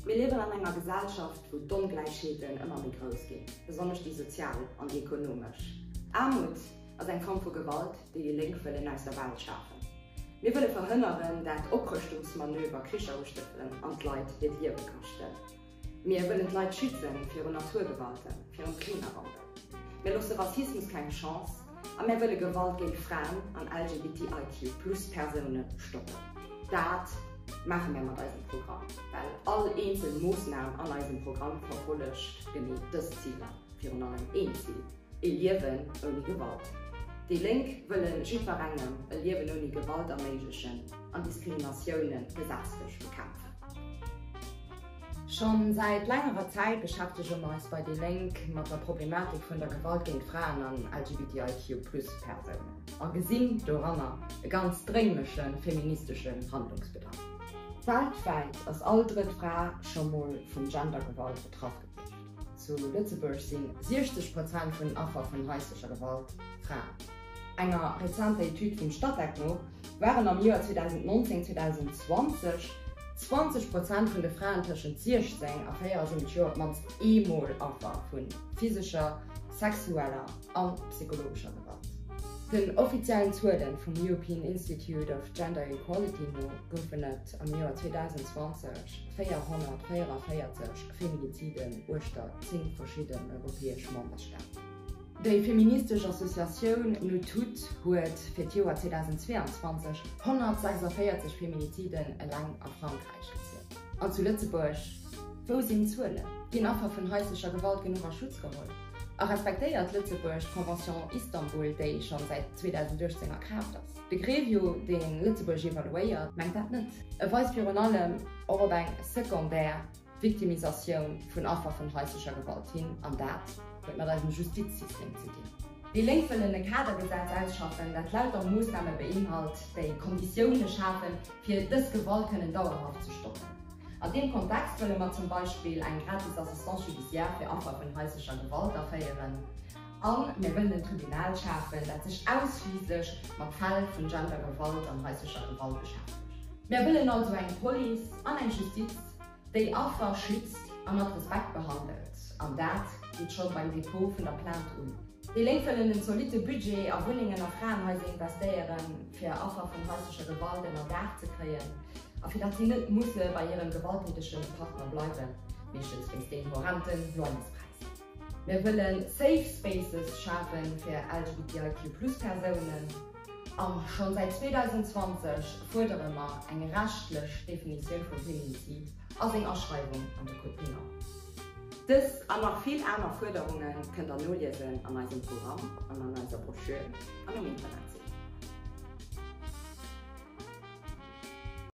Mir liewen an enger Gesellschaft, wou d'Ongläichheeten ëmmer méi grouss ginn, besonnesch déi sozial an déi ekonomesch. Aarmut ass eng Form vu Gewalt, déi déi Lénk wëllen aus der Welt schafen. Mir wëlle verhënneren, dat Oprëschtungsmanöver Kricher ustëffelen an d'Leit hiert Liewe kaschten. Mir wëllen d'Leit schützen virun Naturgewalten, virum Klimawandel. Mir loosse Rassismus keng Chance a mär wëlle Gewalt géint Fraen an LGBTIQ plus Persoune stoppen. Dat maache mär mat eisem Programm, well all eenzel Moossnam an eisem Programm verfollegt genee dës Ziler, virun allem een Zil, e Liewen ouni Gewalt. Déi Lénk wëlle jiddwerengem e Liewen ouni Gewalt erméiglechen an Diskriminatioune gesetzlech bekämpfen. Schonn säit längerer Zäit beschäftege mer eis bei déi Lénk mat der Problematik vun der Gewalt géint Fraen an LGBTIQ plus Persounen a gesinn doranner e ganz dréngleche feministeschen Handlungsbedarf. Weltwäit ass all drëtt Fra scho mol vun Gendergewalt betraff gewiescht. Zu Lëtzebuerg si 60 Prozent vun den Affer vun haislecher Gewalt Fraen. Enger rezenter Etüd vum Statec no waren am Joer 2019, 2020 20 Prozent vun de Fraen tëschent 16 a 74 Joer op d'mannst eemol Affer vu physescher, sexueller a psychologescher Gewalt. Den offiziellen Zuele vum European Institute of Gender Equality no goufen et am Joer 2020 444 Feminiziden uechter 10 verschidden europäesch Memberstaaten. Déi feministesch Associatioun Nous Toutes huet fir d'Joer 2022 146 Feminiziden eleng a Frankräich gezielt. An zu Lëtzebuerg? Wou sinn d'Zuelen? Ginn Affer vun haislecher Gewalt genuch a Schutz geholl? A respektéiert Lëtzebuerg d'Convention Istanbul, déi schonn säit 2018 a Kraaft ass? De Grevio, dee Lëtzebuerg evaluéiert, mengt dat net. E weist virun allem och op eng sekondär Victimisatioun vun Affer vun haislecher Gewalt hin, an dat huet mat eisem Justizsystem ze dinn. Déi Lénk wëllen e Kadergesetz ausschaffen, dat lauter Moossname beinhalt, déi Konditioune schafen, fir dës Gewalt kënnen dauerhaft ze stoppen. An deem Kontext wëlle mer zum Beispill eng gratis Assistance judiciaire fir Affer vun haislecher Gewalt aféieren. A mir wëllen en Tribunal schafen, dat sech ausschliisslech mat Fäll vun Gendergewalt an haislecher Gewalt beschäftegt. Mär wëllen also eng Police an eng Justiz, déi Affer schützt a mat Respekt behandelt, an dat geet scho beim Depot vun der Plainte un. Déi Lénk wëllen en zolitte Budget a Wunnengen a Fraenhaiser investéieren, fir Affer vun haislecher Gewalt ënner Daach ze kréien a fir dat si net musse bei hirem gewalttätege Partner bleiwen, meeschtens wéinst den horrenden Loyerspräisser. Mir wëlle Safe Spaces schafe fir LGBTIQ-Plus-Persounen. A schonn säit 2020 fuerdere mer eng rechtlech Definitioun vum Feminizid a seng Aschreiwung an de Code pénal. Dës an nach vill aner Fuerderunge kënnt der noliesen an eisem Programm an an eiser Broschür an um Internetsite.